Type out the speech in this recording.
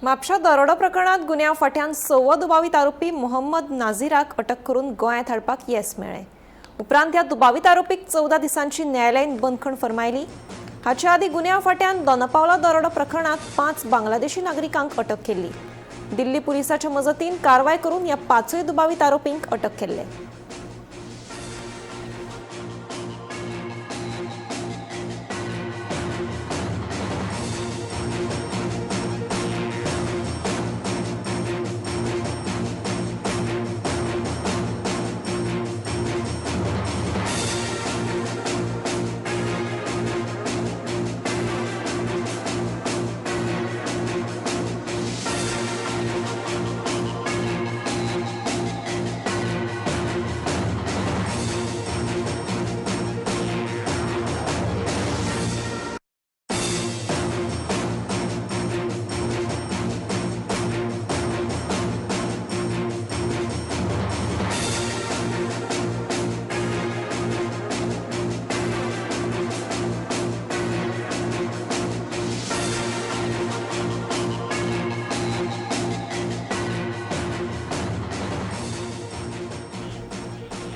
म्हापशा दरोडो प्रकरणात गुन्यांव फांट्यान 6वो दुबावीत आरोपी मोहम्मद नाझीराक अटक करून गोंयांत हाडपाक येस मेळ्ळें. उपरांत ह्या दुबावीत आरोपीक 14 दिसांची न्यायालयीन बंदखण फर्मायली. हाचे आदीं गुन्यांव फांट्यान दोनापावला दरोडो प्रकरणात 5 बांगलादेशी नागरिकांक अटक केल्ली. दिल्ली पुलिसाच्या मजतीन कारवाय करून ह्या 5 दुबावीत आरोपींक अटक केल्ले.